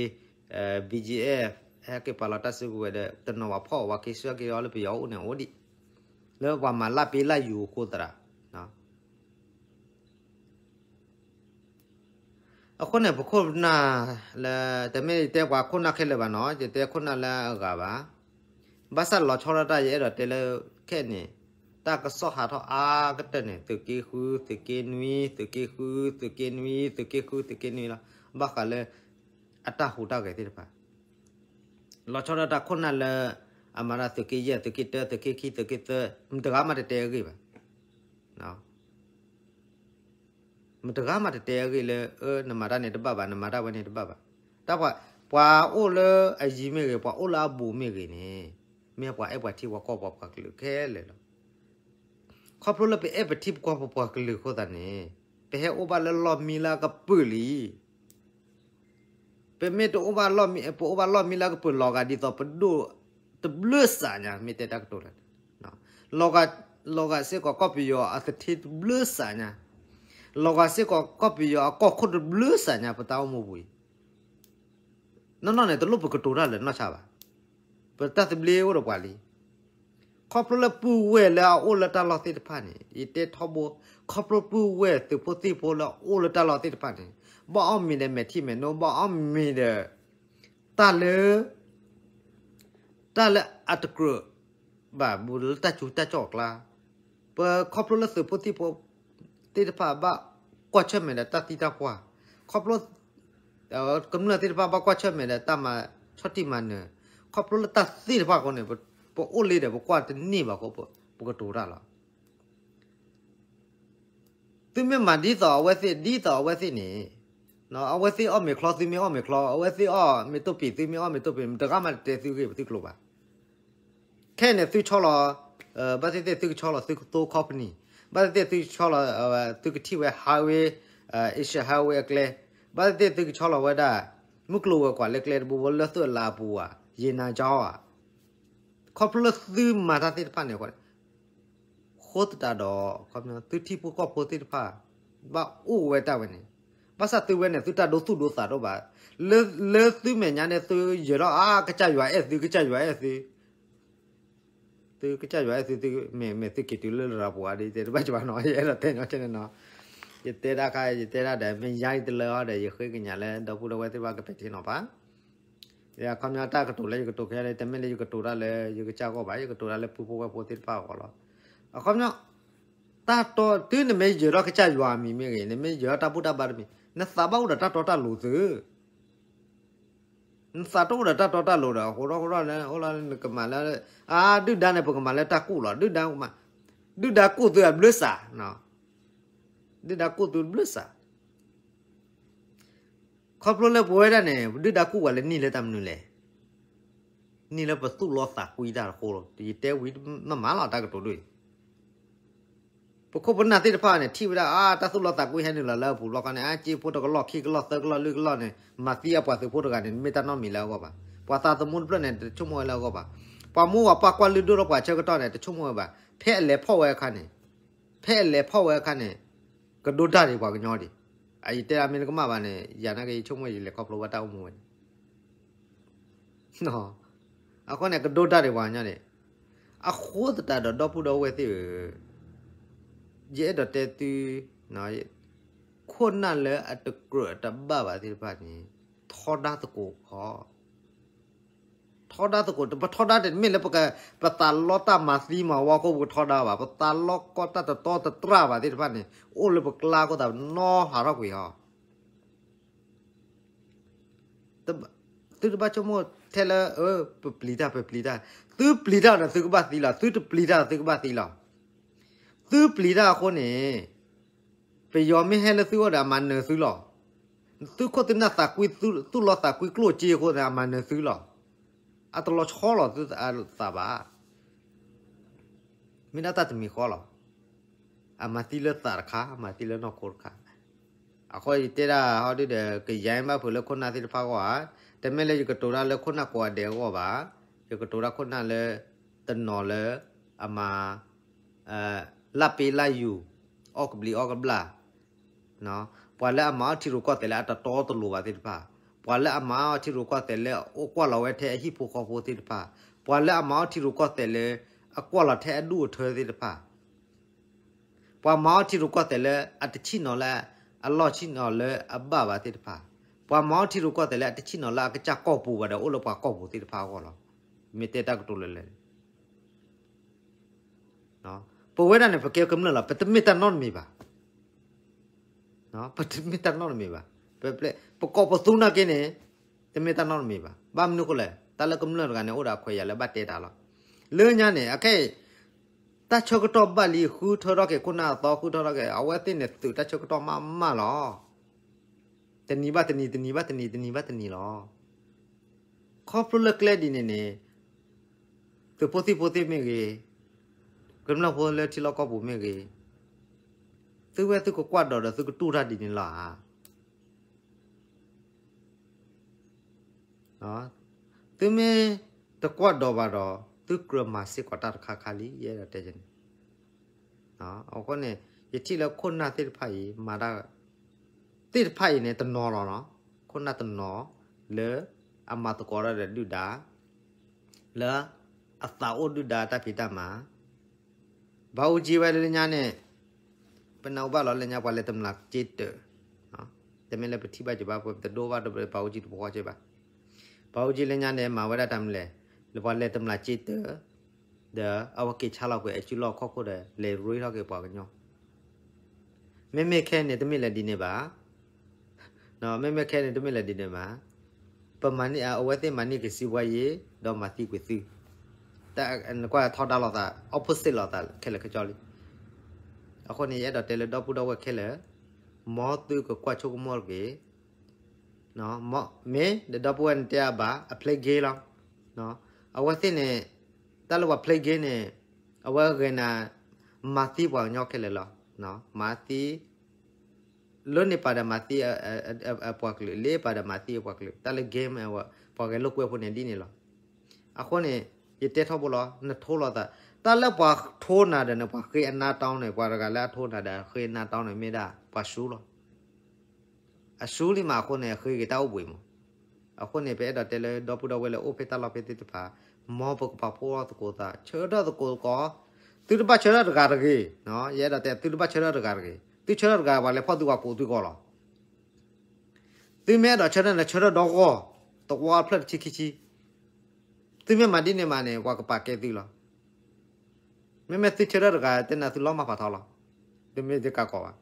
BGF, ဟဲက့ၤပာ်လီၤတၢ်စုကဝဲၤဒီး တနီၤပှၤဖီၣ်ဝဲက့ၤဆှၢက့ၤအီၤလၢပယီၤအအိၣ်န့ၣ် အိၣ်ဒံး, လၢပှၤမၤလၢ်ပ့လၢ်ယူၤအဃိသတး အဃိန့ၣ် ပခိၣ်ပနၢ်လၢ တမ့ၢ်ယတဲပှၤခိၣ်နၢ်ခဲလၢာ်ဘၣ်နီၤ, ယတဲခိၣ်နၢ်လၢအဂၤဘၣ်. ဘၣ်ဆၣ်လီၤဆီဒၣ်တၢ် ယအဲၣ်ဒိးတဲလၢခဲန့ၣ်, တၢ်ကစီၣ်ဟးထီၣ်အါကတၢၢ်န့ၣ် သုးက့ဃု, သုးက့နွံ, သုးက့ဃု, သုးက့နွံ, သုးက့ဃု, သုးက့နွံလီၤ. ဘၣ်ဃးလၢ အတၢ်ဟူးတၢ်ဂဲၤသ့ၣ်တဖၣ် လီၤဆီဒၣ်တၢ်ခိၣ်နၢ်လၢ အမၤတၢ်သုးက့ယဲၢ်, သုးက့တၢ, သုးက့ခံ, သုးက့သၢ, မတဂၤမးတတဲအဂ့ၢ်ဘၣ်. မတဂၤမးတတဲအဂ့ၢ်လၢ နမၤတၢ်န့ၣ်တဘၣ်ဘၣ်, နမၤတၢ်ဝဲန့ၣ်တဘၣ်ဘၣ်. တၢ်ပှၤ, ပှၤအိၣ်လၢအယံၤမ့ၢ်ဂ့ၤ, ပှၤအိၣ်လၢအဘူးမ့ၢ်ဂ့ၤန့ၣ်, မ့ၢ်ပှၤအဲၣ်ပှၤထံပှၤကီၢ်ပှၤကလုာ်ခဲလၢာ်လီၤ. ခီဖျိလၢပအဲၣ်ပထံပကီၢ်ပပှၤကလုာ်အဃိသတးန့ၣ်, ပဟဲအိၣ်ဘၣ်လၢလီၢ်မံလၢအကပၢၢ်လံ. ပမ့ၢ်တအိၣ်ဘၣ်လီၢ်မံ, ပအိၣ်ဘၣ်လီၢ်မံလၢအကပၢၢ်လီၤဂာ်ဒ်သိးပဒိၣ်တဘျၢစးညါ, မ့ၢ်တဲတၢ်ကတိၤလၢ, လီၤဂာ်စ့ၢ်ကီးကီၢ်ပယီၤအသထ့တဘျၢစးညါ, လီၤဂာ်စ့ၢ်ကီးကီၢ်ပယီၤအကီၢ်ခိၣ်တဘျၢစးညါ ပတၢ်အိၣ်မူပူၤအံၤ နီၢ်နီၢ်န့ၣ် တလိၣ်ပကတိၤတၢ်လၢနီၢ်ဆါဘၣ်. ပတၢ်သဘျ့အိၣ်ဒီးပှၤလံ. ခီဖျိလၢပုၢ်ဝဲၢ်လၢအအိၣ်လၢတၢ်လီၢ်သ့ၣ်တဖၣ်န့ၣ်, ယတဲထီဘိ, ခီဖျိပုၢ်ဝဲၢ်သုးဖိသံၣ်ဖိလၢအအိၣ်လၢတၢ်လီၢ်သ့ၣ်တဖၣ်န့ၣ်, ဘၣ်အီၣ်မ့ၤဒီးမဲာ်ထံမဲာ်နိ, ဘၣ်အီၣ်မ့ၤဒီး တၢ်လၢ တၢ်လၢအတကြၢးဘၣ်ဘူးလၢတၢ်ကၠူတၢ်ကၠီၣ်အကျါ, ပခီဖျိလၢသုးဖိသံၣ်ဖိသ့ၣ်တဖၣ်ဘၣ်ကွၢ်ဆၢၣ်မဲာ်ဒီးတၢ်သံတၢ်ပှၢ်, ခီဖျိ ကမျၢၢ်သ့ၣ်တဖၣ်ဘၣ်ကွၢ်ဆၢၣ်မဲာ်ဒီးတၢ်မၤဆီၣ်တံၢ်မၤနၢၤ, ခီဖျိလၢတၢ်သ့ၣ်တဖၣ်အဃိန့ၣ်, ပအိၣ်လ့ဒီးပကွၢ်တန့ၢ်ဘၣ်အဃိ, ပကတိၤတၢ်လီၤ. သုမ့ၢ်မၤဒ်သိးအဝဲသ့ၣ်, ဒ်သိးအဝဲသ့ၣ်န့ၣ်, အဝဲသ့ၣ်အီၣ်မ့ၤချီ သုမ့ၢ်အီၣ်မ့ၤချီ, အဝဲသ့ၣ်အီၣ်မ့ၤတိၢ်ပံၤ သုမ့ၢ်အီၣ်မ့ၤတိၢ်ပံၤ, မတဂၤမးတတဲသုဂ့ၢ်ပသုကျိၤဘၣ်. ခဲအံၤန့ၣ် သုဆီလီၤ, ဘၣ်သ့ၣ်သ့ၣ်သုကဆီလီၤသုကသိ company, ဘၣ်သ့ၣ်သ့ၣ်သုကဆီလီၤ, သုကထံၣ်ဝဲ highway, Asia highway အကျဲ, ဘၣ်သ့ၣ်သ့ၣ်သုကဆီလီၤဝဲဒၣ်, မုၢ်ကျိၤဝဲၤကွာ်လၢကျဲတဘိလၢသုးအလၤအပူၤဧါ, ယ့နၤကၠီဧါ, ခီဖျိလၢသုမၤတၢ်သ့ၣ်တဖၣ်န့ၣ်အဃိန့ၣ် ဃိသတးဒီး သုထံဖိကီၢ်ဖိသ့ၣ်တဖၣ် ဘၣ်အိၣ်ဝဲတၢ်ဝဲန့ၣ်, ဘၣ်ဆၣ်သုဝဲန့ၣ် သုတၢ်ဒိသူၣ်ဒိသးတအိၣ်ဘၣ်, လၢသုမဲာ်ညါန့ၣ် သုယၢၤထီၣ်အါ ကစၢ်ယွၤအဲၣ်သု ကစၢ်ယွၤအဲၣ်သု, သုကစၢ်ယွၤအဲၣ်သု, မ့ၢ်သုက့ၤတုၤလၢလရာ်ပူၤဧါဒီး ယတဲတဘၣ်ကဘၣ်နီၤ, ယအဲၣ်ဒိးတဲညီကဲန့ၣ်နီၤ, ယတဲဒၣ်ခါ ယတဲဒၣ်ဒီး မ့ၢ်ယါအံၤတလၢအီၤဒီး ယဃ့ကညးလၢဒီပုၢ်ဒီဝဲၢ်သ့ၣ်တဖၣ်ကပဲာ်ထံနီၤဖး အခီပညီတၢ်ကတိၤလၢယကတိၤခဲအံၤ တမ့ၢ်လၢယကတိၤတၢ်လၢယကစၢ်အဂီၢ်ဘၣ်, ယကတိၤတၢ်လၢပုၢ်ဖိဝဲၢ်ဖိသ့ၣ်တဖၣ်အဂီၢ်လီၤ. အခီပညီ တၢ်တီ တုၤနမ့ၢ်ယၢၤထီၣ်ကစၢ်ယွၤအမံၤမ့ၢ်ဂ့ၤ, နမ့ၢ်ယၢၤထီၣ်တၢ်ဘူၣ်တၢ်ဘါတမံၤ နသးဘၣ်အိၣ်ဒီးတၢ်တီတၢ်လိၤသု, နသးတအိၣ်ဒီးတၢ်တီတၢ်လိၤဒီး အဃိဒီး အဃိဒီးလၢ အိၣ်လၢနကမၤလၢ အါ ဒုၣ်ဒါန့ၣ် ပကမၤလၢတၢ်ကူၣ်လီၤ, ဒုၣ်ဒါ ဒုၣ်ဒါကူၣ်သုအဘျုးစး ဒုၣ်ဒါကူၣ်သုတဘျုးစး ခီဖျိလၢပဝဲဒၣ်န့ၣ် ပဒုၣ်ဒါကူၣ်ပှၤလၢနံၣ်လၢတၢ်မနုၤလဲၣ်. နံၣ်လၢပသူၣ်လီသးကွံတၢ်အဃိလီၤ. ယတဲဝံၤမးမးလီၤ တၢ်ကတိၤဒ်အံၤ. ပခိၣ်ပနၢ်သ့ၣ်တဖၣ်န့ၣ် ထံၣ်ဝဲဒၣ် အါ တၢ်သူၣ်လီသးကွံဟဲနုာ်လီၤလၢအပူၤလီၤခီန့ၣ် အါ စ့ဖိတကလီၢ်ခံကလီၢ်သၢကလီၢ်လွံၢ်ကလီၢ်န့ၣ် မၤသံအပှၤသုးဖိတဂၤန့ၣ် မ့ၢ်တၢ်နီတမံၤလၢအဂီၢ်ဘၣ်. ပှၤသးသမူတဖျၢၣ်န့ၣ် တဆိကမိၣ်ဝဲလၢအဂီၢ်ဘၣ်. ပှၤမူဝၤပှၢ်ကွၢ်လုၢ်ဒိၣ်ထီၣ်ပှၤဆၢကတီၢ်န့ၣ် တဆိကမိၣ်ဝဲဘၣ်. ဖဲအလဲၤဖီၣ်ဝဲအခါန့ၣ် ဖဲအလဲၤဖီၣ်ဝဲအခါန့ၣ် ကဒိတၢ်ဒံးပှၤကညီဒံး. အယတဲဒၣ်မ့ၢ်နကမၣ်ဘၣ်န့ၣ် ယၤနာ်က့ ယဆိကမိၣ်ယလဲၤခီဖျိဘၣ်တၢ်အိၣ်မူဝဲန့ၣ် အဃိန့ၣ် ကဒိတၢ်ဒံးပှၤကညီန့ၣ်. အဃိသတးဒီး ဒီပုၢ်ဒီဝဲၢ်သ့ၣ်ဧၢ, ယအဲၣ်ဒိးတဲသု, ယ, ခိၣ်နၢ်လၢအတကြၢးအတဘၣ်ဘၣ်သ့ၣ်တဖၣ်န့ၣ် ထီဒါသကိးဃီ ထီဒါသကိး ပထီဒါတမ့ၢ်လၢပက ပသးလီတၢ်မၤသံမၤဝီအဃိ ပကထီဒါဘၣ်, ပသးလီကီတၢ်တတီတတြၢ်ဘၣ်သ့ၣ်တဖၣ်န့ၣ် အိၣ်လၢပကျါအဃိသတး နီၢ်ဟးထီၣ်ကွံာ်ဟီ သုတဘၣ်ဆိကမိၣ်ထဲလၢ ပပျံၤတၢ် ပပျံၤတၢ်, သုပျံၤတၢ်ဒီးသုကဘၣ်သံလီၤ, သုတပျံၤတၢ်ဒီးသုကဘၣ်သံလီၤ. သုပျံၤတၢ်အဃိန့ၣ် ပယီၤမ့ၢ်ဟဲလၢသုဂီၢ်ဒီးအမၤနၢၤသုလီၤ. သုးခိၣ်သုးနၢ်သးကွံ သူၣ်လီၤသးကွံကျိၣ်စ့အဃိန့ၣ် အမၤနၢၤသုလီၤ. အတလီၤဆီလီၤသုသးဘၣ်. မ့ၢ်ဒၣ်တၢ်တမံၤဃီလီၤ. အမၤသံလၢသးတခါ, အမၤသံလၢနီၢ်ခိတခါ. အဃိယတဲဒၣ်ဟီဒုဒီး ကယါဘၣ်ဖုးလၢခိၣ်နၢ်သ့ၣ်တဖၣ်အဂီၢ်ဧါ, တမ့ၢ်လၢယကတိၤတၢ်လၢခိၣ်နၢ်ကိးဂၤဒဲးအဂီၢ်ဘၣ်, ယကတိၤတၢ်ခိၣ်နၢ်လၢ တနီၤလၢ အမၤ လၢ်ပ့လၢ်ယူၤ, အီၣ်ကဘျံးအီၣ်ကဘျၣ်, ပှၤလၢအမၤအီၣ်ထံရူၢ်ကီၢ်သဲးလၢအတတီတလိၤဘၣ်သ့ၣ်တဖၣ်, ပှၤလၢအမၤအီၣ်ထံရူၢ်ကီၢ်သဲးလၢအအိၣ်ကွၢ်လီၤဝဲထဲအဟံၣ်ဖိဃီဖိသ့ၣ်တဖၣ်, ပှၤလၢအမၤအီၣ်ထံရူၢ်ကီၢ်သဲးလၢ အကွၢ်လီၤထဲအဒူၣ်အထၢသ့ၣ်တဖၣ်, ပှၤမၤအီၣ်ထံရူၢ်ကီၢ်သဲးလၢအတဆံၣ်နီၤလၢ အလီၢ်ဆံၣ်နီၤလၢအဘၣ်ဘၣ်သ့ၣ်တဖၣ်, ပှၤမၤအီၣ်ထံရူၢ်ကီၢ်သဲးလၢအတဆံၣ်နီၤလၢအကစၢ်ကီၢ်ပူၤဘၣ်ဒီး အိၣ်လၢပှၤကီၢ်ပူၤသ့ၣ်တဖၣ်အဂီၢ်လီၤ. မ့ၢ်တဲတၢ်ကတိၤလၢလဲၣ် ပဝဲဒၣ်န့ၣ် ပကဲကမျၢၢ်လီၤ, ပတမ့ၢ်တၢ်နီတမံၤဘၣ်. ပတမ့ၢ်တၢ်နီတမံၤဘၣ်. ပကိးပသူနာ်က့န့ၣ် တမ့ၢ်တၢ်နီတမံၤဘၣ်. ဘၣ်မနုၤအဃိလဲၣ်, တၢ်လၢကမျၢၢ်တဂၤန့ၣ် အိၣ်ဒီးအခွဲးယာ်လၢဘၣ်တဲတၢ်လီၤ. လၢညါန့ၣ် အခဲအံၤ တၢ်ဆၢကတီၢ်ဘၣ်လံ ဃုထၢထီၣ်က့ၤခိၣ်နၢ်အသီ ဃုထၢထီၣ်က့ၤ အဝဲသ့ၣ်န့ၣ် သုးတၢ်ဆၢကတီၢ်မးမးလီၤ. တနံၤဘၣ်တနံၤ တနံၤဘၣ်တနံၤ တနံၤဘၣ်တနံၤလီၤ. ခီဖျိလၢကျဲဒ်န့ၣ်န့ၣ် သုးဖိသံၣ်ဖိသ့ၣ်မ့ၢ်ဂ့ၤ, ကမျၢၢ်ဖိလၢထံလီၢ်ကီၢ်ပူၤမ့ၢ်ဂ့ၤ, သုဝဲသုကကွၢ်ဒိးဒီးသုကတူၢ်တၢ်ဒ်န့ၣ်လီၤဧါ. သုမ့ၢ်တကွၢ်ဒိးဘၣ်ဒီး သုကြၢးမၤစ့ၢ်ကီးတၢ်တခါခါလံ ယအဲၣ်ဒိးတဲန့ၣ်. အဃိန့ၣ် ယထံၣ်လၢခိၣ်နၢ်သ့ၣ်တဖၣ်အံၤ မၤတၢ်သ့ၣ်တဖၣ်အံၤန့ၣ် တနီၤလီၤနီၤ, ခိၣ်နၢ်တနီၤလၢ အမၤသကိးတၢ်ဒီးဒုၣ်ဒါ လၢအသးအိၣ်ဒုၣ်ဒါတၢ်ဖံးတၢ်မၤ, ဘၣ်အူကၠံဝဲလၢညါန့ၣ် ပနၢ်ဟူဘၣ်လီၤလၢညါ ပှၤလဲၤတမျးက့တၢၢ်, တမ့ၢ်လၢပထံၣ်ဘၣ်က့ၤဘၣ် ပတဒိဘၣ်ဒီးဘၣ်အူကၠံတပဃီက့ဘၣ်. ဘၣ်အူကၠံလၢညါန့ၣ် မၤဝဲဒၣ်တၢ်မနုၤလဲၣ်, လၢပှၤလဲၤတမျးက့တၢၢ် ဒီးအဝဲက့ၤဆါလီၤကွံာ်အစုလီၢ်ခီၣ်ခိၣ်ဒီး လဲၤရ့ထီၣ်က့ၤပှၤကညီ မ့မ့ၢ်ခဲန့ၣ် တမ့ၢ်လၢဒ်န့ၣ်ဘၣ်. မ့မ့ၢ်ခဲန့ၣ် တမ့ၢ်လၢဒ်န့ၣ်ဘၣ်. ပမၤန့ၢ် အဝဲသ့ၣ်မၤန့ၢ်က့ၤစံးပှၤယ့ၤ ဒီးမၤသံကွံာ်သု, နကွၢ်ထီဒါလိာ်သး opposite လိာ်သးခဲလၢာ်ခဲဆ့လံ. အဃိန့ၣ် ယအဲၣ်ဒိးတဲလၢဒီပုၢ်ဒီဝဲၢ်ခဲလၢာ်, မ်သုကကွၢ်ဆိကမိၣ်တက့ၢ်. မ့ၢ်ဒီပုၢ်ဝဲၢ်န့ၣ်တဲအဘၣ် အ play game လီၤ. အဝဲသ့ၣ်န့ၣ် တၢ်လၢပှၤ play game န့ၣ် အဝဲဂဲၤနၤ မၤသံပှၤကညီခဲလၢာ်လီၤ. မၤသံ လၢန့ၣ်ပာ်ဒီးမၤသံအပှၤကလုာ်, လၢပာ်ဒီးမၤသံအပှၤကလုာ်, တၢ်လၢ game ပှၤဂဲၤလိာ်ကွဲဖိန့ၣ်ဒ်န့ၣ်လီၤ. အဃိန့ၣ် ယတဲထီဘိလီၤ, နထိလိာ်သး, တၢ်လၢပှၤထိနၤဒီးန့ၣ် ပှၤဃ့အနါတီန့ၣ်, ပှၤတဂၤလၢအထိနၤဒီးဃ့အနါတီန့ၣ် မ့ၢ်ဒၣ်ပှၤဆူလီၤ. အဆူလံမးအဃိန့ၣ် အဃ့က့ၤတၢ်အိၣ်ဘှံးမး. အဃိန့ၣ် ပအဲၣ်ဒိးတဲလၢဒီပုၢ်ဒီဝဲၢ်လၢအိၣ်ဖဲတၢ်လီၢ်ဖဲသ့ၣ်တဖၣ်, မ်ပကပာ်ဖှိၣ်သကိးသး, ဆၢထၢၣ်သကိးသကိး, သုတဘၣ်ဆၢထၢၣ်တဂၤတဂ့ၤ, ယအဲၣ်ဒိးတဲ သုတဘၣ်ဆၢထၢၣ်တဂၤတဂ့ၤ, သုဆၢထၢၣ်တဂၤ ပှၤလဲၤဖီၣ်သုပှၤကိးသုဂီၢ်လီၤ. သုမ့ၢ်အဲၣ်ဒိးဆၢထၢၣ်န့ၣ် ဆၢထၢၣ်ဒီဂီၢ်, သဝီဖျၢၣ်တဆံခံဆံ, သုမ့ၢ်မၤဒ်န့ၣ်မးန့ၣ် ပှၤကပာ်ကဲသုလီၤ. မ့မ့ၢ်သုဆၢထၢၣ်တဂၤ တဲနၤသုလီၤမၢ်ဖးထီလီၤ. သုမ့ၢ်တကးကီးဘၣ်.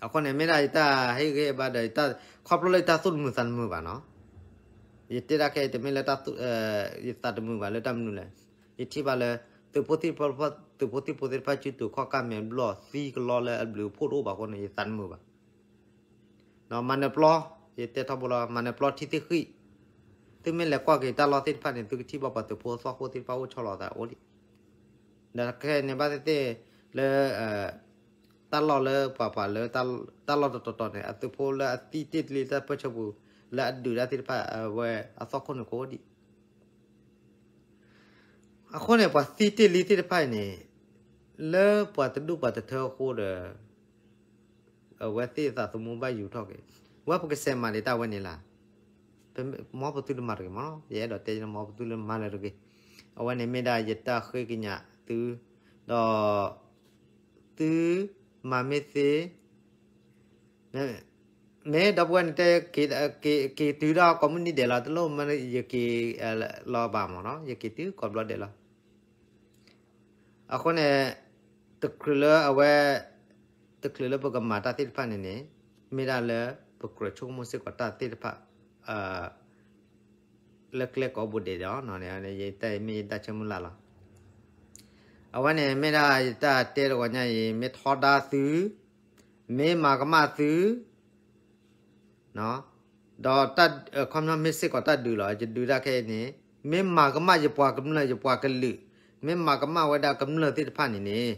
အဃိန့ၣ် မ့ၢ်ဒၣ်ယတၢ်ဟ့ၣ်ဂံၢ်ဟ့ၣ်ဘါဒီး ခီဖျိလၢယတၢ်သူၣ်တမုာ်သးတမုာ်ဘၣ်နီၤ. ယတဲဒၣ်ခဲအံၤ တမ့ၢ်လၢ ယသးတမုာ်ဘၣ်လၢတၢ်မနုၤလဲၣ်. ယထံၣ်ဘၣ်လၢ သုးဖိသံၣ်ဖိသ့ၣ်တဖၣ် စုတူာ်ခီၣ်ကၢ်မဲာ်ဘျီၣ်သံကလီလၢအဘျုးအဖှိၣ်တအိၣ်ဘၣ်အဃိန့ၣ် ယသးတမုာ်ဘၣ်. မၤနၢၤပျီ, ယတဲထီဘိလီၤ မၤနၢၤပျီထံသ့ၣ်ဃံၣ်, သုမ့ၢ်လဲၤကွၢ်က့ၤတၢ်လီၢ်သ့ၣ်တဖၣ်န့ၣ် သုကထံၣ်ဘၣ်ပှၤသုးဖိအသီၣ်ခိၣ်သ့ၣ်တဖၣ်အိၣ်ဆီလီၤသးအိၣ်လံ. ဒီးခဲအံၤန့ၣ်ဘၣ်သ့ၣ်သ့ၣ်လၢ တၢ်လီၢ်လၢပှၤပှၤလၢ တၢ်လီၢ်တတီၤတီၤန့ၣ် အသုးဖိလၢအသံတ့ၢ်လံတၢ်ပၢၢ်ဆၢပူၤ လၢအဒုးတၢ်သ့ၣ်တဖၣ် အဝဲအသီၣ်ခိၣ်န့ၣ်ကအိၣ်ဒံး အဃိန့ၣ် ပှၤသံတ့ၢ်လံသ့ၣ်တဖၣ်အံၤန့ၣ် လၢပှၤတဒူၣ်ပှၤတထၢအဃိဒီး အဝဲသ့ၣ်အသးသမူဘၣ်ယူၤထီၣ်က့ၤ, ဝဲပကစဲးမၤဒံးတၢ်ဝဲန့ၣ်လၢ်, မ်ပသုတမၤတဂ့ၤမး, ယအဲၣ်ဒိးတဲ မ်ပသုလၢမၤလၢၤတဂ့ၤ. အဝဲန့ၣ်မ့ၢ်ဒၣ်ယတၢ်ဃ့ကညးသု, ဒီး သုမၤမ့ၢ်သ့ မ့ၢ်ဒီပုၢ်ဝဲၢ်န့ၣ်တဲ က့ၤတုၤဒီးကိးမုၢ်နံၤဒဲးလီၤ, တလိၣ်မ့ၢ်ယက့ၤလီၤဘၣ်မ့ၢ်နီၤ, ယက့ၤတုၤကိးဘျီဒဲးလီၤ. အဃိန့ၣ် တချုးလၢအဝဲ တချုးလၢပကမၤတၢ်သ့ၣ်တဖၣ်န့ၣ်န့ၣ် မ့ၢ်ဒၣ်လၢပကြၢးဆိကမိၣ်စ့ၢ်ကီးတၢ်သ့ၣ်တဖၣ် လၢကျဲကိးဘိဒဲးဒီး ယတၢ်မ့ၢ်ယတၢ်ဆၢမုၢ်လၢ်လီၤ. အဝဲန့ၣ်မ့ၢ်ဒၣ်ယတၢ်တဲတဂီၤညါအံၤ မ့ၢ်ထီဒါသု, မ့ၢ်မၤကမၣ်သု, ဒီးတၢ်ခီပညီမ့ၢ်စ့ၢ်ကီးတၢ်ဒုးလီၤ, ယဒုးတၢ်ခဲအံၤန့ၣ် မ့ၢ်မၤကမၣ်ယပှၤကမျၢၢ်ယပှၤကလုာ်, မ့ၢ်မၤကမၣ်ဝဲဒၣ်ကမျၢၢ်သ့ၣ်တဖၣ်န့ၣ်န့ၣ်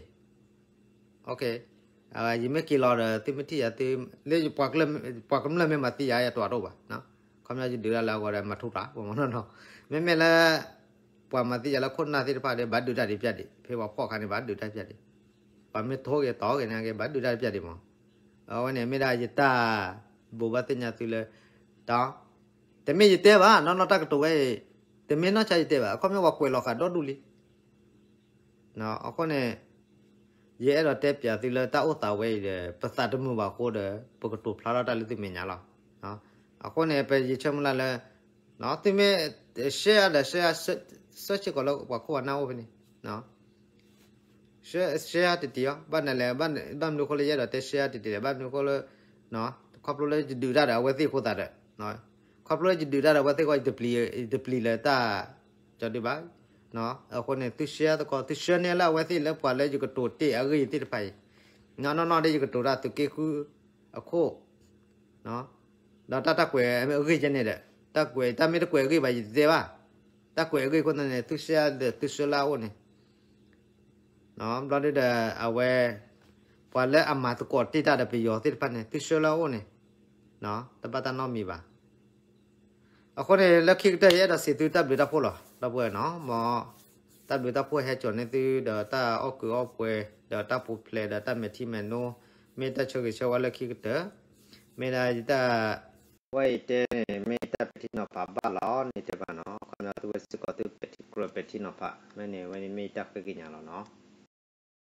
ယမ့ၢ်က့ၤလီၤဒီး သုမ့ၢ်ထံၣ်ယၤသု, လၢယပှၤကမျၢၢ်မ့ၢ်မၤသံယၤ ယတအိၣ်ဘၣ်. ခီပညီယဒုးတၢ်လၢအဂီၢ်ဒီး မၤထူးတၢ်ပမနီၢ်နီၢ်, မ့မ့ၢ်လၢ ပှၤမၤသံယၤလၢခိၣ်နၢ်သ့ၣ်တဖၣ်ဒီး ဘၣ်ဒုးတၢ်ဒံးပျၢ်ဒံး, ဖဲပှၤဖီၣ်အခါန့ၣ် ဘၣ်ဒုးတၢ်ပျၢ်ဒံး, ပှၤမ့ၢ်ထိဂ့ၤတီဂ့ၤန့ၣ်က့ ဘၣ်ဒုးတၢ်ပျၢ်ဒံးမး. အဝဲန့ၣ်မ့ၢ်ဒၣ်ယတၢ်ဘိးဘၣ်သ့ၣ်ညါသုလၢ တမ့ၢ်ယတဲဘၣ် နီၢ်နီၢ်တၢ်ကတိၤဝဲအံၤ, တမ့ၢ်နီၢ်ဆါယတဲဘၣ်, အခီပညီပှၤကွဲးလီၤဃာ်ဒီဒူၣ်လံ အဃိန့ၣ် ယအဲၣ်ဒိးတဲပျးသုလၢတၢ်အိၣ်သးဝဲအံၤဒီး ပသးတမုာ်ဘၣ်အဃိဒီး ပကတိၤဖျါထီၣ်တၢ်လၢသုမဲာ်ညါလီၤ. အဃိန့ၣ် ပယဆၢမုၢ်လၢ်လၢ သုမ့ၢ် share ဒီး share စ့ၢ်ကီးလၢပှၤခိၣ်ပှၤနၢ်အိၣ်ဖဲန့ၣ် share share တံၢ်တံၢ်အီၤ ဘၣ်နလဲၣ်, ဘၣ်မနုၤအဃိလၢယအဲၣ်ဒိးတဲ share တံၢ်တံၢ်လဲၣ်, ဘၣ်မနုၤအဃိလၢ ခီဖျိလၢယဒုးတၢ်ဒီးအဝဲသ့ၣ်အဃိသတးဒီး ခီဖျိလၢယဒုးတၢ်ဒီးအဝဲသ့ၣ်အဃိ ယတပျံၤလၢတၢ်ကီဒုးဘၣ်. အဃိန့ၣ် သု share သကိး သု share န့ၢ်လၢအဝဲသ့ၣ်လၢပှၤလၢယကတိၤတ့ၢ်အဂ့ၢ်သ့ၣ်တဖၣ်အံၤ, နီၢ်နီၢ်နီၢ်ဒီးယကတိၤတၢ်သုးက့ဃုအခိၣ် ဒီးတၢ်တၢ်ကွဲးအဂ့ၢ်ယဲန့ၣ်ဒီး တၢ်ကွဲးတၢ်မ့ၢ်တကွဲးအဂ့ၢ်ဘၣ်ယတတဲဘၣ်. တၢ်ကွဲးအဂ့ၢ်အဃိသတးန့ၣ် သု share ဒီးသု share လၢအအိၣ်န့ၣ် ဘျီဒုဒီးအဝဲ ပှၤလၢအမၤသကိးတ့ၢ်တၢ်ဒီးပယီၤသ့ၣ်တဖၣ်န့ၣ် သု share လၢအအိၣ်န့ၣ် တဘၣ်တၢ်နီတမံၤဘၣ်. အဃိန့ၣ် လၢခံကတၢၢ်ယအဲၣ်ဒိးစံးသုတၢ်ဘျုးတၢ်ဖှိၣ်လီၤ ဒီပုၢ်ဝဲၢ်နီၤ, မ် တၢ်ဘျုးတၢ်ဖှိၣ်ဟဲစိာ်န့ၢ်သုဒီးတၢ်အီၣ်ကုးအီပှဲၤ ဒီးတၢ်ပူၤဖျဲးဒီးတၢ်မဲာ်ထံမဲာ်နိ မ့ၢ်တၢ်ဆၢဂ့ၤဆၢဝါလၢခံကတၢၢ်, မ့ၢ်ဒၣ်ယတၢ် ဝဲအံၤတဲန့ၣ် မ့ၢ်တၢ်ပဲာ်ထံနီၤဖးဘၣ်လီၤန့ၣ်တဲဘၣ်နီၤ, ခီပညီသုဝဲစ့ၢ်ကီးသုပဲာ်ထံကြၢးပဲာ်ထံနီၤဖး မ့ၢ်န့ၣ် ဝဲန့ၣ်မ့ၢ်ယတၢ်ဃ့ကညးလီၤနီၤ.